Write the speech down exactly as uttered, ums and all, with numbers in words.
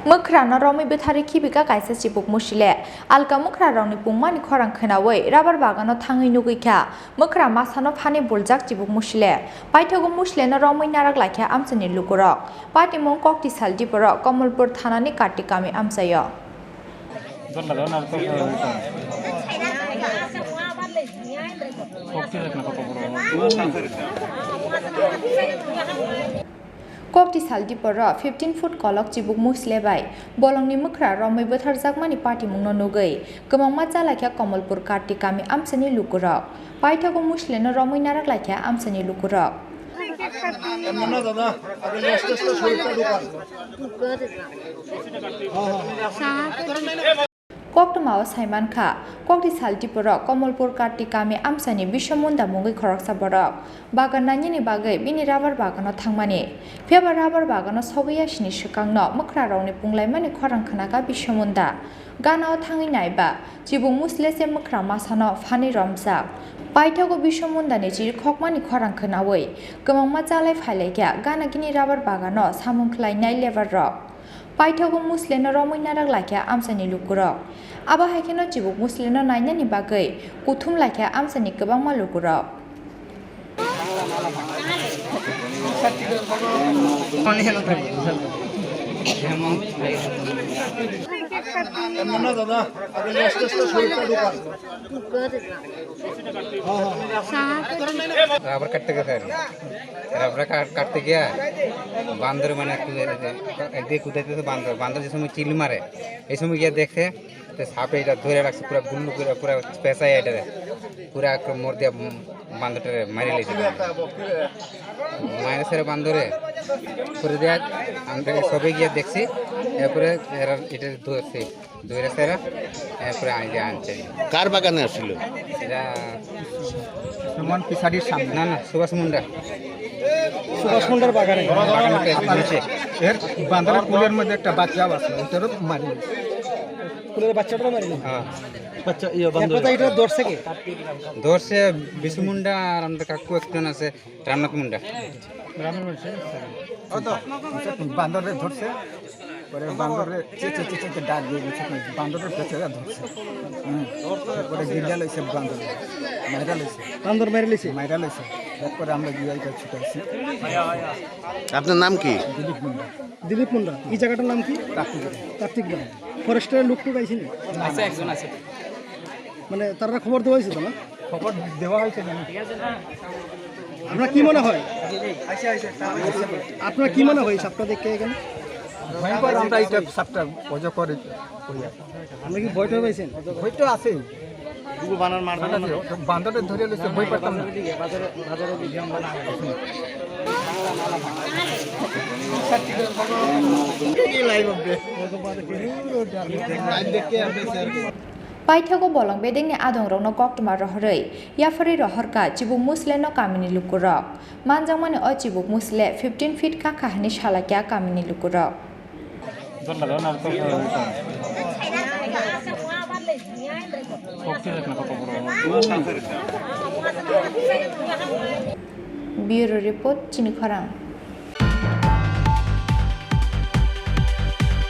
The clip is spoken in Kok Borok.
Mwkhrano romwi bwtharwi khibika kaisa chibuk musile. Alka mwkhrarokni pungmani khorang khwnawi rubber bagano thangwi nugwi kha. Mwkhra masano phani buljak chibuk musile. Paithago musileno romwi narak laikha amchaini lukurok. Patimung Koktisal diporok Komolpur thanani Kartik kami amchaio. Koktisal diporo fifteen foot kolok chibuk musle bai bolongni mwkhra romwi bwtharjakmani patimungno nugwi kwbangma chalaikha Komolpur Kartik kami amchaini lukurok. Paithago musleno romwi narak laikha amchaini lukurok. Koktwmao saimankha, Koktisal diporok Komolpur Kartik kami amchaini Bisomunda mungwi khoroksa borok bagan nainani bagwi bini rubber bagano thangmani. Phiyaba rubber bagano sogwi yasini swkangno mwkhrarokni punglaimani khorang khwnakha Bisomunda. Ganao thangwi naiba, chibuk musle se mwkhra masano phani romjak. Paithago Bisomundani chirikhokmani khorang khwnawi kwbangma chalai phailaikha gana gini rubber bagano samung khlainai labour rok. Paithago musleno romwi narak laikha amchaini lukurok. Abo hai kheno chibuk musleno nainani bagwi kuthum laikha amchaini kwbangma lukurok. Rubber katte gaya. Rubber kat-, katte gaya. Bandor mane kudaite, ekdin kudaite to bandor, bandor je somoy chil mare, ei somoy giya dekhe, te sape eta dhore rakhe, pura gullu gullu, pura pesa eta re, pura ekdom mor diya bandor tare mari lese. Mari sere bandore, pura diya, amte sobe giya deksi, epore era eta dhorse. দুই রাস্তায় এরা, এরপরে আমি যে আনছে। কার বাগানে আসছিল? এটা সুমন পিসারির সামনে। না, না, সুভাষ মুন্ডা। সুভাষ মুন্ডার বাগানে। বাগানে তো এসে ঢুকছে। এর বান্দরের কুলের মধ্যে একটা বাচ্চা আছে, ওটারও মারি। কুলের বাচ্চাটারও মারি? হ্যাঁ। বাচ্চা, ইয়ে, এক বান্দর। কথা এটা ধরছে কে? ধরছে বিশু মুন্ডা আর আমাদের কাকু একজন আছে। রামনাথ মুন্ডা। রামনাথ মুন্ডা। বান্দরে ধরছে, পরে বান্দরে চে চে চে চে চে ডাক দিয়ে দিচ্ছে, বান্দরে পেছে ধরছে। হুম। পরে গিরিয়া লইছে বান্দর, মাইরা লইছে। বান্দর মাইরা লইছে? মাইরা লইছে। এরপরে আমরা গিয়ে এটা ছুটাইছি। আপনার নাম কি? দিলীপ মুন্ডা। দিলীপ মুন্ডা। এই জায়গাটার নাম কি? কার্তিক গ্রাম। কার্তিক গ্রাম। ফরেস্টের লোক তো গাইছেন? আছে, একজন আছে। মানে তারা খবর দেওয়া হয়েছে তো না? খবর দেওয়া হয়েছে জানি। আপনার কি মনে হয়? আপনার কি মনে হয় সাপটা দেখে এখানে? ভয়ঙ্কর, আমরা এটা সাপটা অজগর করি আর কি। আপনি কি ভয় টয় পাইছেন? ভয় তো আছেই। বান্দরে ধরে লইছে, ভয় পাইতাম না। Live update. Live দেখে আপনি sir. Paithago bolong bedengni adongrokno koktwma rohorwi yapharwi rohorkha chibuk musleno kamini lukurok. Manjakmani o chibuk musle fifteen feet kakha hwnwi salaikha kamini lukurok. Bureau report, Chini Khorang.